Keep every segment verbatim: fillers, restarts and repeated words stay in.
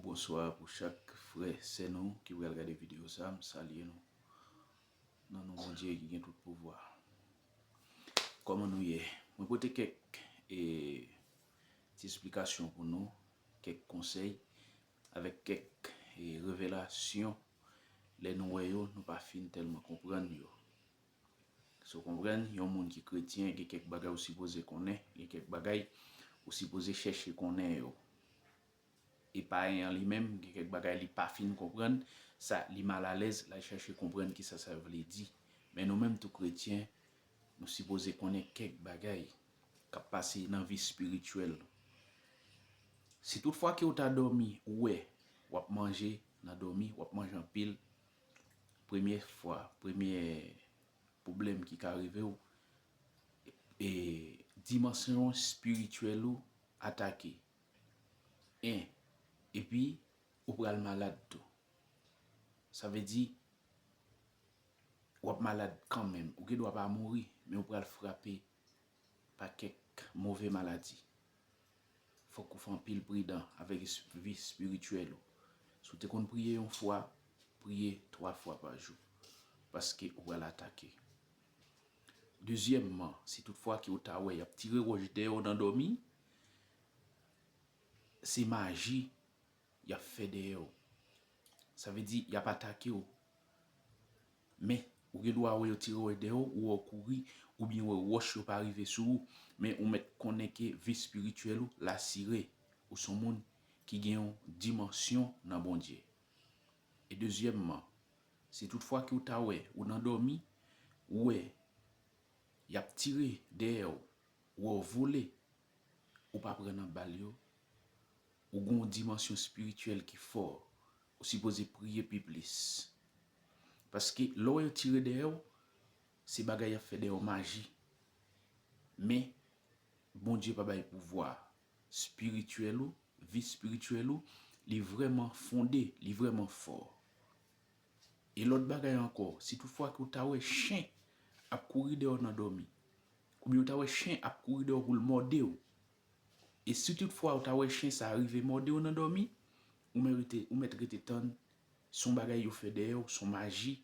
Bonswa pou chak frè, sè nou ki pral gade videyo sa, m salye nou nan non Bondye ki gen tout pouvwa. Kòman nou ye? Mwen pote kèk, e, ti esplikasyon pou nou, kèk konsèy, avèk kèk, e, revelasyon. Lè nou wè yo, nou pa fin tèlman konprann yo. Si w konprann, yon moun ki kretyen, gen kèk bagay ou sipoze konnen, gen kèk bagay ou sipoze chèche konnen yo. E payen an li menm, gen kèk bagay li pa fin konprann, sa, li malalèz, l al chèche konprann kisa sa vle di. Men nou menm tou kretyen, nou sipoze konnen kèk bagay k ap pase nan vi espirityèl nou. Si tout fwa ke w ta dòmi, ou wè, w ap manje nan dòmi, w ap manje anpil, premye fwa, premye pwoblèm ki ka rive w, e, dimansyon espirityèl ou atake. En, epi ou pral malad tou. Sa vle di, w ap malad kanmenm. Ou gen dwa pa mouri, men ou pral frape pa kèk move maladi. Fòk ou fè anpil pridan avèk es-, vi espirityèl ou. Si w te konn priye yon fwa, priye twa fwa pa jou, paske ou pral atake. Dezyèmman, si tout fwa ke w ta wè y ap tire wòch dèyè w nan dòmi, se maji y ap fè dèyè w. Sa vle di, y ap atake w. Men, ou gen dwa wè yo tire wòch dèyè w, ou wè w kouri, oubyen wè wòch yo pa rive sou ou, men ou mèt konnen ke vi espirityèl ou l asire. Ou se yon moun ki gen yon dimansyon nan Bondye. E dezyèmman, si tout fwa ke w ta wè ou nan dòmi, ou wè y ap tire dèyè w, wè w vole, ou pa pran nan bal yo, ou gen yon dimansyon espirityèl ki fò, ou sipoze priye pi plis. Paske lè w wè yo tire dèyè w, se bagay y ap fè dèyè w maji. Men, Bondye pa bay pouvwa espirityèl ou, vi espirityèl ou, li vrèman fonde, li vrèman fò. E lòt bagay ankò, si tout fwa ke w ta wè chen ap kouri dèyè w nan dòmi, oubyen w ta wè chen ap kouri dèyè w pou l mòde w, e si tout fwa w ta wè chen sa a rive mòde w nan dòmi, ou mèt rete, ou mèt rete tann, se yon bagay yo fè dèyè w, se yon maji,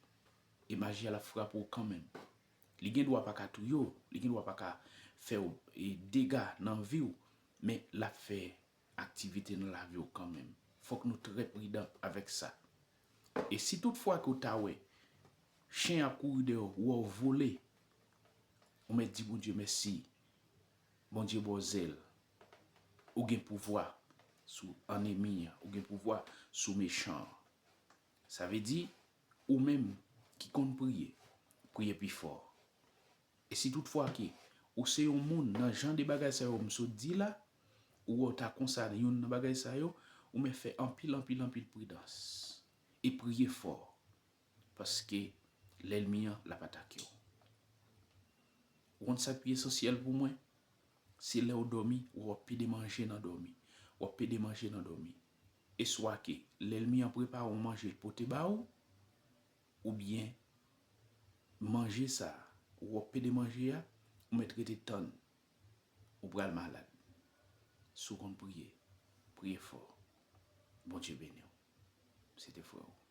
e maji a l ap frape w kanmenm. Li gen dwa pa ka touye w, li gen dwa pa ka fè w, e, dega nan vi w, men l ap fè aktivite nan lavi w kanmenm. Fòk nou trè pridan avèk sa. E si tout fwa ke w ta wè chen ap kouri dèyè w, wè w vole, ou mèt di Bondye mèsi. Bondye ba w zèl. Ou gen pouvwa sou ènmi an, ou gen pouvwa sou mechan an. Sa vle di, ou menm ki konn priye, priye pi fò. E si tout fwa ke ou se yon moun nan jan de bagay sa yo m sot di la, ou wè w ta konsa youn nan bagay sa yo, ou mèt fè anpil, anpil, anpil pridans. E priye fò, paske lènmi an l ap atake w. Ou konn sa k pi esansyèl pou mwen? Se lè w dòmi, w ap pede manje nan dòmi. W ap pede manje nan dòmi. E swa ke lènmi an prepare yon manje l pote ba ou, oubyen manje sa a, w ap pede manje a, ou mèt rete tann, ou pral malad. Si w konn priye, priye fò. Bondye beni w. Se te frè w.